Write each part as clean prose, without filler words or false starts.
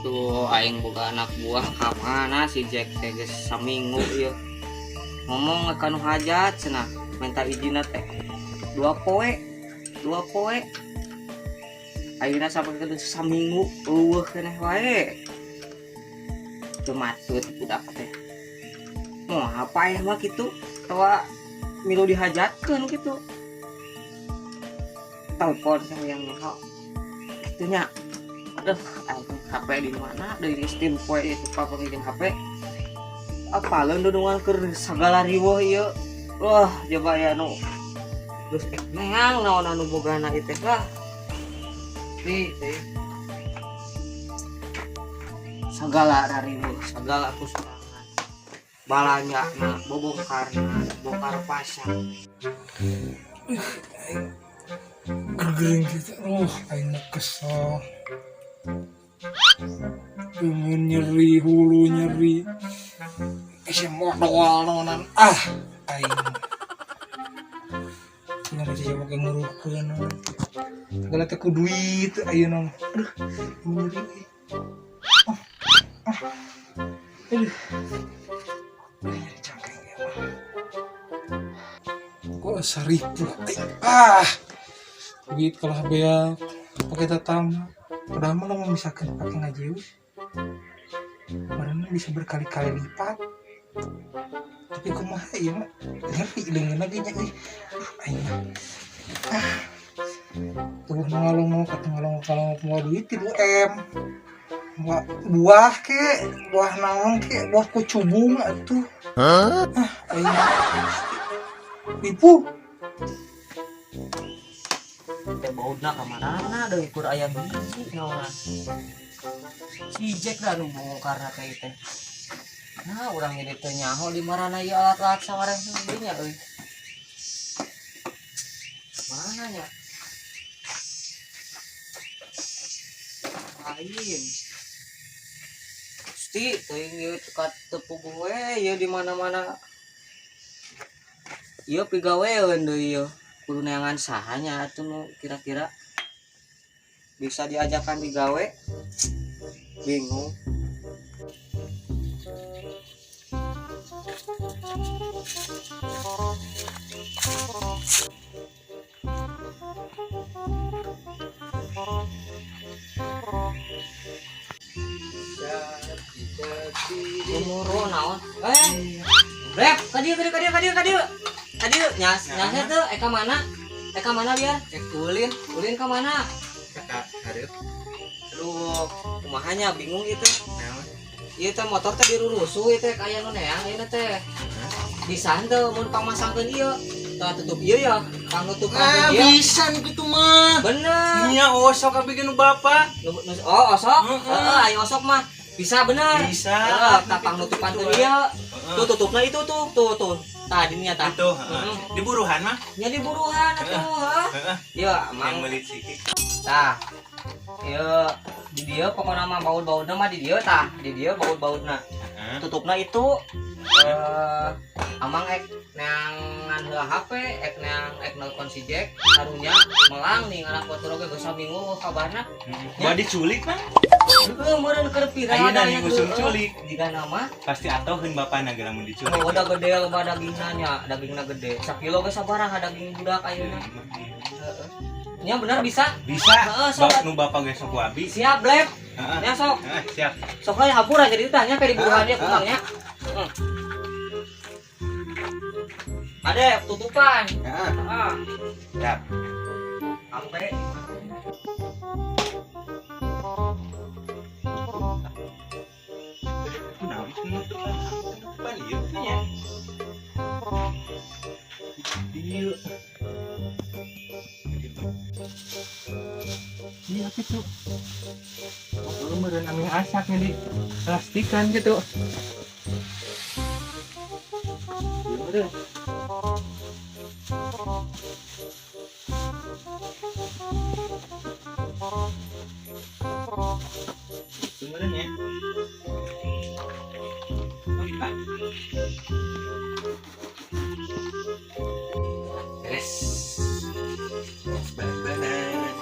Tuh aing boga anak buah ka mana si Jack teh geus saminggu ieu. Ngomong ka nu hajat cenah, minta izinna teh 2 poe, 2 poe. Ayeuna sampai ke saminggu euweuh keneh wae. Teu matut budak teh. Mau apa ya mah kitu? Tawa milu dihajatkeun kitu. Telepon sama yang nyaho. Kitu nya. Aduh, aing HP di mana? Dari Steam poe itu papa ngirim HP. Apaleun dudungan keur sagala riweuh ieu. Wah, coba ya nu. Geus ek neang naon anu bogana ieu teh lah. Nih, teh. Sagala rariweuh, sagala kusorangan. Balanja na bobongkarna, bongkar pasang. Gergering gitu, oh aing mah kesel, lengan nyeri, hulu nyeri, isi modal nonan, ah aing tinggal aja pakai nguruhkeun segala teh ku duit ayeuna mah. Aduh, nyeri, oh, ah, aduh, nyeri cangkeng ya mah kok saripuh ah. Duit kalau beak pakai tatama, padahal mah lamun misalkan pakai ngajeus barangnya bisa berkali-kali lipat, tapi kumaha ieu mah nyeri leungeun lagi nya ih. Aing mah ah tubuh ngalongok atau ngalongok ngalongok mau duit 3 M buah, buah ke buah naon ke buah kucubung atuh. Ah aing nipu. Teh baudna ka manana deui kur aya biji naonan. Si Jack dah nu bongkarna teh teh. Nah, urang jadi teu nyaho di marana ieu alat-alat sawareh nya euy. Mana nya? Lain. Gusti, teuing ieu cekat teu puguh we ieu di mana-mana. Ieu pigaweun deui ieu. Kudu neangan sahanya atuh nu kira-kira bisa diajakan digawe. Bingung. Umuro naon? Eh, Rep, kadieu kadieu kadieu kadieu kadieu. Kadieu nyas nyasnya tuh eka mana? Eka mana biar? Ek ulin. Ulin ka mana? Kata hareup. Aduh, kumahanya bingung gitu. Naon? Ieu teh motor teh dirurusuh ieu teh aya nu neang ieu teh. Bisa henteu mun pangmasangkeun ieu. Tah tutup ieu ya, pangnutup Ah, ieu. bisa nu kitu mah. Bener. Nya osok abi ge nu bapak. Oh, osok? Heeh. Heeh, ayo osok mah. Bisa bener. Bisa. Heeh, tah pangnutupan teh ieu. Heeh. Tuh tutupna itu tuh, tuh tuh. Tadinya tah. Itu, heeh. Heeh. Di buruhan mah. Nya di buruhan atuh, heeh. Heeh. Ieu Yang mang meuli sikik. tah. Ieu di dieu pokona mah baut-bautna mah di dieu tah, di dieu baut-bautna. Heeh. Tutupna itu amang ek neangan heula HP, ek neang ek nelpon si Jack, karunya melang nih anak motor oge geus saminggu kabarna. Gua diculik mah. Heueuh meureun keur viral Ayeuna da nih usum culik. Jika nama Pasti atoheun bapana geura mun diculik. oh, udah gede loba dagingna nya, dagingna gede. Sakilo ge sabaraha daging budak ayeuna. Heeh. Nya bener bisa? Bisa. Heeh, sok. Bap nu bapak ge sok wabi. Siap, Blep. Heeh. Nya sok. Heeh, siap. Sok we hampura jadi tanya kayak di buruhan dia kumang nya. Heeh. Ade tutupan. Heeh. Heeh. Siap. Sampai Naon penutupan? Penutupan ieu nya. Ieu. Iya gitu. meureun anu asaknya di plastikan gitu. Ieu meureun. Itu meureun ya. Ah. Beres. Beres. Beres.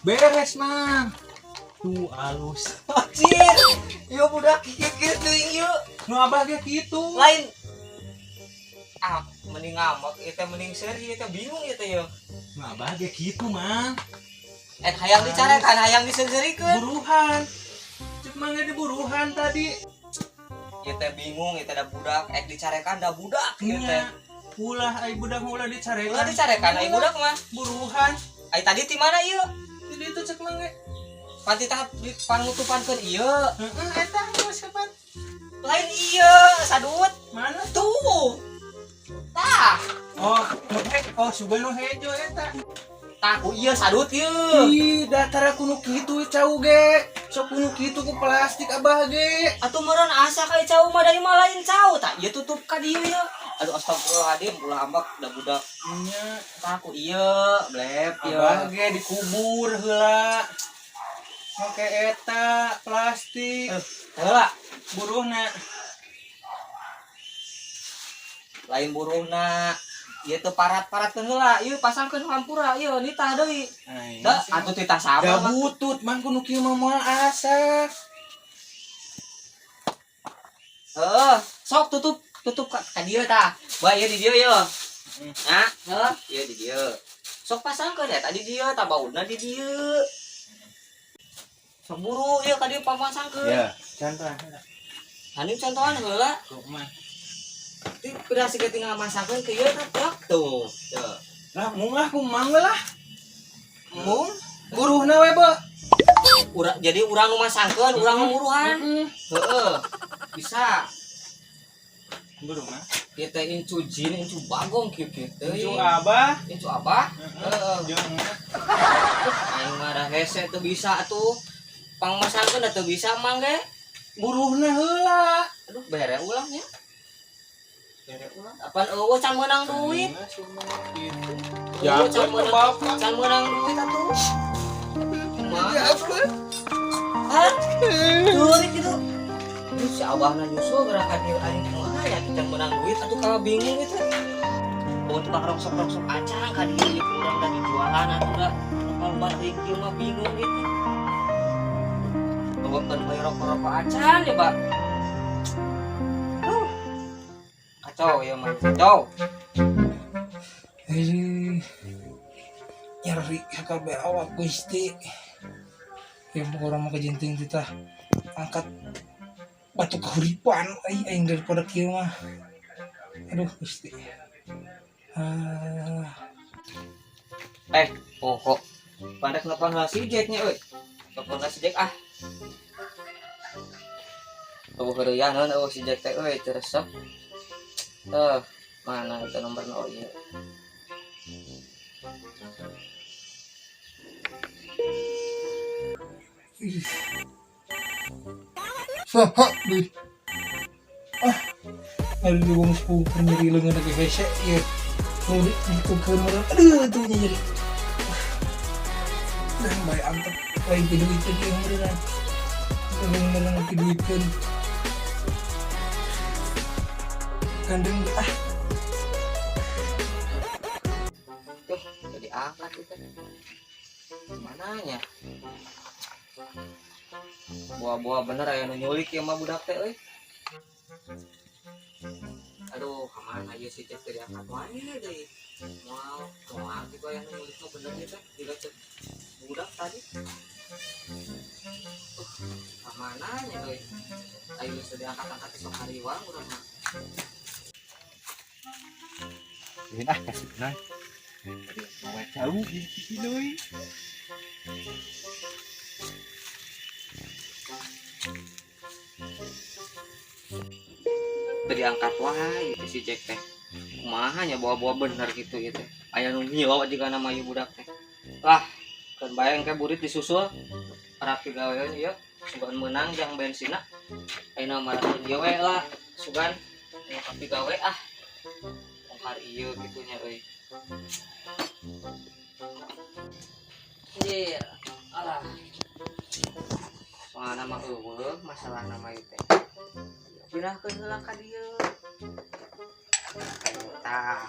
Beres, Mang. Tuh alus. Anjir. Ieu budak kieu-kieu teuing ieu. Nu abah ge kitu. Lain. Ah, mending ngambek ieu teh mending seuri ieu teh bingung ieu teh ieu. Nu abah ge kitu, Mang. Eh hayang dicarekan, hayang diseurikeun. Buruhan. Cek Mang ge diburuhan tadi. Ieu teh bingung ieu teh da budak, eh dicarekan da budak ieu teh. Nya. Ulah ai budak mah ulah dicarekan. Ulah dicarekan ai budak mah. Buruhan. Ai tadi ti mana ieu? Jadi itu cek Mang ge. Panti tahap di panutupankeun ieu. Heeh, eta geus kapan? Lain ieu, sadut. Mana? Tuh. Tah. Oh, nu oh sugan nu hejo eta. Tah ku ieu sadut ieu. Ih, datar aku nu kitu cau ge. Sok nu kitu ku plastik abah ge. Atuh meureun asa ka cau mah da ieu mah lain cau. Tah ieu tutup ka dieu ieu. Aduh astagfirullahaladzim, ulah ambek da budak. Nya, Tah ku ieu, blep ieu. abah ge dikubur heula. Make eta plastik. Heula, Buruhna. Lain buruhna. Ieu teh parat-paratkeun heula, ieu pasangkeun hampura ieu nitah deui. Da atuh titah sama. Da butut mang ku nu kieu mah moal asak. Heeh, sok tutup tutup ka dieu tah. Bae ieu di dieu ieu. Nah, heuh, ieu di dieu. Sok pasangkeun eta di dieu, tah baudna di dieu. Sok buru ieu ka dieu pamasangkeun. Ya, contoh. Hanim contohan heula. Tuh mah. Ti pira siga tinggal masangkeun ke ieu tah tok tuh. Tuh. Lah mung lah ku mang we lah. Mung buruhna we be. Ura, jadi urang nu masangkeun, urang nu buruhan. Heeh. Bisa. Buruh mah. Ieu teh incu jin, incu bagong kieu kieu teh. Incu abah. Incu abah? Heeh. Jeung Aing mah da hese teu bisa atuh. Pangmasangkeun da teu bisa mang ge. Buruhna heula. Aduh, bere ulang nya. Bere ulang. Apaan eueuh can meunang duit? Ya, Eueuh can meunang, bapak. can meunang duit atuh. Kumaha? Ya, apa? Hah? Duit gitu. Duh, si abahna nyusul gerakan ieu aing kumaha ya can meunang duit atuh kalau bingung gitu. Oh, tukang rongsok-rongsok acang ka dieu ieu urang da dijualan atuh da. Kalau balik ieu mah bingung gitu. Bawa bae rokok-rokok acan ya, Pak. Duh. Kacau ya mah. Kacau. Nyeri kabeh awak Gusti. Ya orang mau kejenting kita angkat batu kahuripan ai aing daripada kieu mah. Aduh Gusti. Ah. Pokok. Pandek nelpon lah si Jacknya euy. Telepon lah si Jack ah. Tuh heureuyang euy si Jack teh euy teu resep. Mana itu nomorna oh iya. Saha deui. Ah. Ari di wong sepuh nyeri leungeun ge hese ieu. Nu ditukeun meureun. Aduh tuh nyeri. Dan bae antep lain ti duiteun ieu meureun. Leungeun meureun ti duiteun. Gandeng ah. Tuh, jadi angkat itu. Mananya? Buah-buah bener aya nu nyulik ieu mah budak teh euy. Aduh, kamana ieu si Jack teh diangkat wae deui. Moal, moal kitu aya nu nyulik mah bener ieu teh, diga cek budak tadi. Kamana nya euy? Ayo geus diangkat-angkat sok hariwang urang mah. Ini ah kasih nah. Bawa jauh di sini euy. Teu diangkat wae itu si Jack teh. Kumaha nya bawa-bawa bener gitu ieu teh. Aya nu ngilo jigana mah ieu budak teh. Lah, keun bae engke burit disusul. Rapi gawean ieu, sugan meunang jang bensinna. Ayeuna mah rapi ieu we lah, sugan aya kapi gawe ah. Bongkar ieu kitu nya euy. Anjir, alah. Soalna mah eueuh masalahna mah ieu teh. Pindahkeun heula ka dieu. Ayo tah.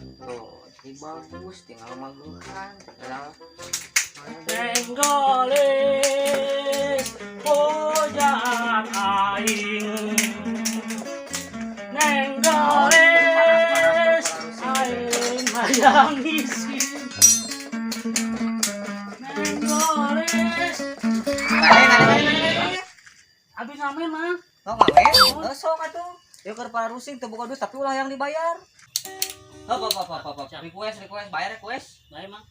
Tuh, ini bagus, tinggal magehan, tinggal Nenggolis pujaan aing. Nenggolis aing hayang isin. Nenggolis. Abi ngamen mah. Oh, ngamen? Oh, sok atuh. Yuk keur parusing teu boga duit tapi ulah yang dibayar. Hop hop hop hop hop. Request request bayar request. Bae mang.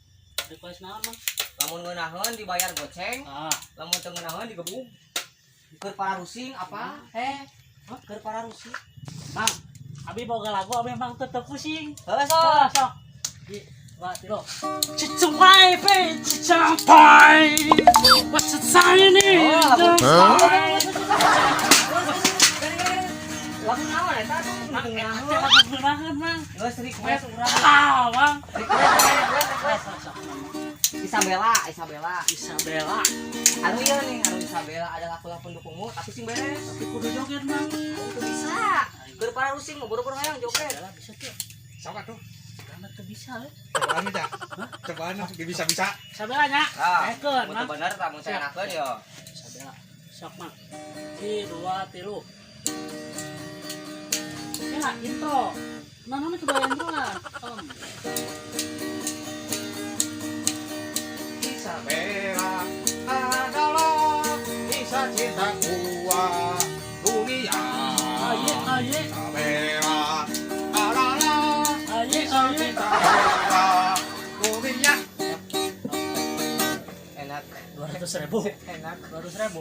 Request naon mang? Lamun ngeunaheun dibayar goceng, Ah, lamun teu ngeunaheun digebug. Keur parusing apa? Heh. Hah, keur parusing. Mang. Abi boga lagu abi mang tetep pusing. Heuh sok. Sok, sok. Di, dua, tilu. 这种爱被这张牌，我是在你的爱。 Lagu naon eta tuh? Mang, eta teh lagu ngeunaheun, Mang. Geus request urang. Ah, Mang. Request request request. Sok, sok. Isabella, Isabella. Isabella, Anu ieu nih, anu Isabella adalah akulah pendukungmu, tapi sing beres. tapi kudu joget, Mang. Itu bisa. Keur parusing mah boro-boro hayang joget. Isabella bisa tuh. Sok atuh. Karena tuh bisa, eh. Cobaan aja. Cobaan ah, bisa-bisa. Isabella nya. Ah, Ekeun, mun Mang. teu bener tah mun saya enakeun yo. Isabella. Sok, Mang. Hiji, dua, tilu. Ya, intro. Nah, namanya coba intro lah. Om. Isabella adalah kisah cintaku dunia. Aye, aye, Isabella adalah aye, kisah aye. cintaku dunia. Enak. 200.000. Enak. 200.000.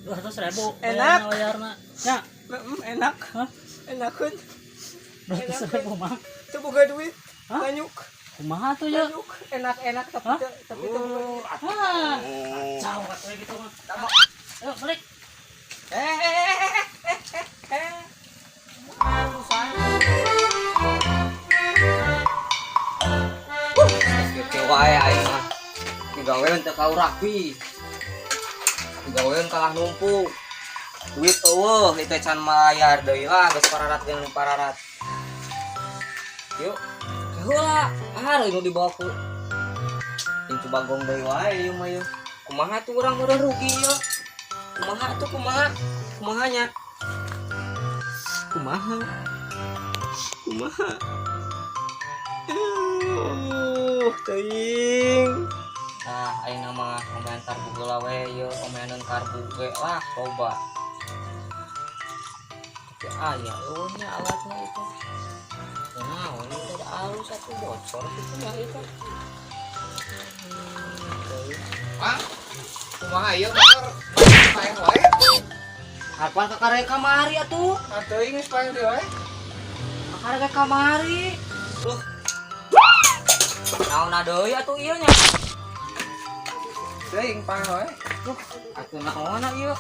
200.000. Enak. Bayarna. Ya, Enak. Hah? Enakeun. 200.000 mah. Teu boga duit. Hah? Nganyuk. Kumaha tuh ya? Nganyuk. Enak-enak tapi Hah? tapi teu boga duit. Ah, kacau atuh gitu mah. Ayo balik. Eh eh eh eh eh eh. Urusan. Kieu wae aing mah. Digawean teu kau rapi. Digawean kalah numpuk. Duit eueuh itu can malayar deui lah geus pararat jeung nu pararat. Yuk. Heula, ah nu dibawa ku Incu bagong deui wae ieu mah ieu. Kumaha tuh urang udah rugi ieu. Kumaha tuh kumaha? Kumaha nya? Kumaha? Kumaha? Teuing. Nah, ayeuna mah ngomean karbu heula we ieu, ngomeaneun karbu ge lah coba. Tapi aya eueuh nya alatna itu. Naon itu ada alus atuh bocor kitu nya itu. Mang, kumaha ieu motor? Paeng wae. Kapan kakare kamari atuh? Atuh geus paeng deui wae. Kakare kamari. Loh. Naon deui atuh ieu nya? Teuing paeng wae. Loh, atuh naon ieu?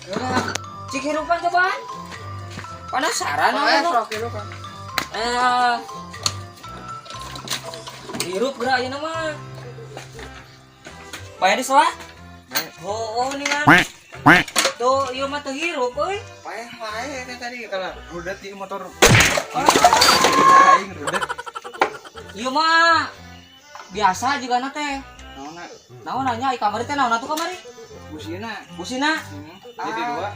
Geura, cik hirupan cobaan. Penasaran Paeng atuh. sok hirupan. Eh. Hirup geura ayeuna mah. Bayar di selah? Oh, oh nih kan. Tuh, ieu mah teu hirup euy. Paeng wae teh tadi kalau rudet ieu motor. Aing rudet. Ieu mah biasa jigana teh. Naonna? Naon nanya ai kamari teh naon atuh kamari? Busina. Busina. Jadi dua.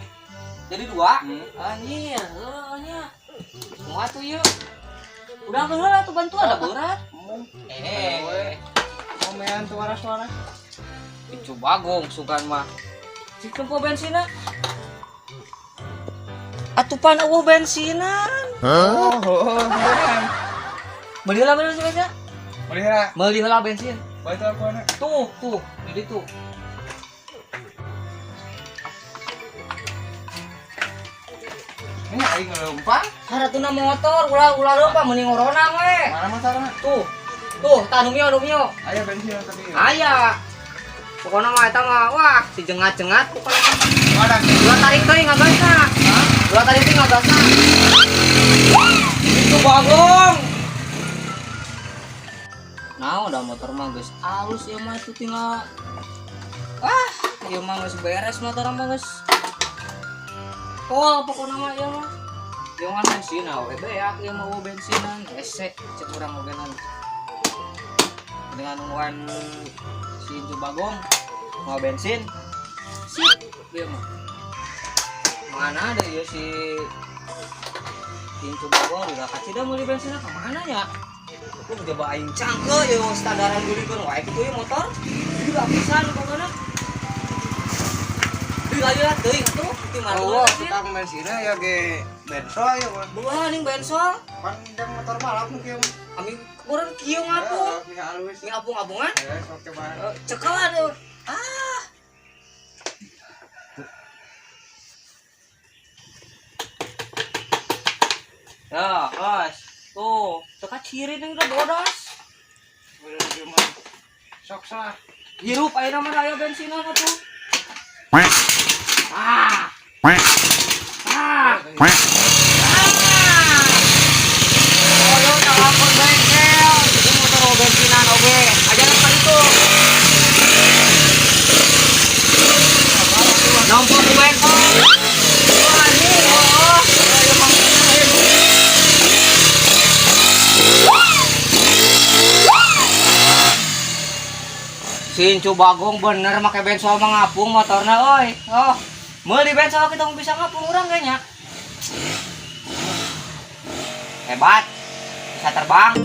Jadi dua? Hmm. Anjir, heueuh nya. Kumaha tuh ieu? Udah heula tuh bantuan ada berat. ngapung. Eh, Omean tuh waras-waras. Incu Bagong sugan mah. Cik tempo bensinna. Atuh pan eueuh bensinan. Oh, oh, beneran. Beli heula beli bensin. Beli heula. Beli heula bensin. Beli teleponnya. Tuh, tuh, jadi tuh. Ini aing ngelempang. Haratuna motor ulah ulah lupa mending ngoronang we. Mana motorna? Tuh. Tuh, tah nu mio nu mio. Aya bensin tadi. Aya. Pokoknya mah eta mah wah si jengat-jengat pokoknya mah. Mana? Dua tarik teuing ngagasna. Dua tarik teuing ngagasna. Itu Bagong. Nah, udah motor mah geus alus ya mah itu tinggal ah, ieu mah geus beres motor mah geus. Pol pokoknya mah ieu mah. Ieu mah bensin we beak ieu mah eueuh bensinan hese cek urang oge nan. Dengan nungguan si Incu Bagong mau bensin sip dia mah. Mana ada ya si Incu Bagong udah kacida meuli bensinna ka mana ya? Aku coba aing cangke ya standaran beulikeun wae kitu ya motor. Gila pisan pokona. Gila ya teuing atuh di mana? Oh, tukang bensinnya ya ge bensol ya, Bos. Buah ning bensol. Pan jang motor balap nu kieu. Ami kurang kieu ngapung. Heeh, halus. Ini apung-apungan. Eh, sok coba. Cekelan euy. Ah. Ya, guys. Tuh, teka ciri ning udah bodas. Bener kieu mah. Sok sah. Hirup ayeuna mah aya bensinan atuh. Ah. Ah. Ah. Oh, yo telepon bengkel. Jadi motor mau bensinan oge. Ajaran ka ditu. Nompo ku bengkel. Wah, ini oh. Ayo mang. Si Incu Bagong bener make bensol mah ngapung motorna euy. Oh, meuli bensol kita bisa ngapung urang kayaknya. Hebat. Bisa terbang.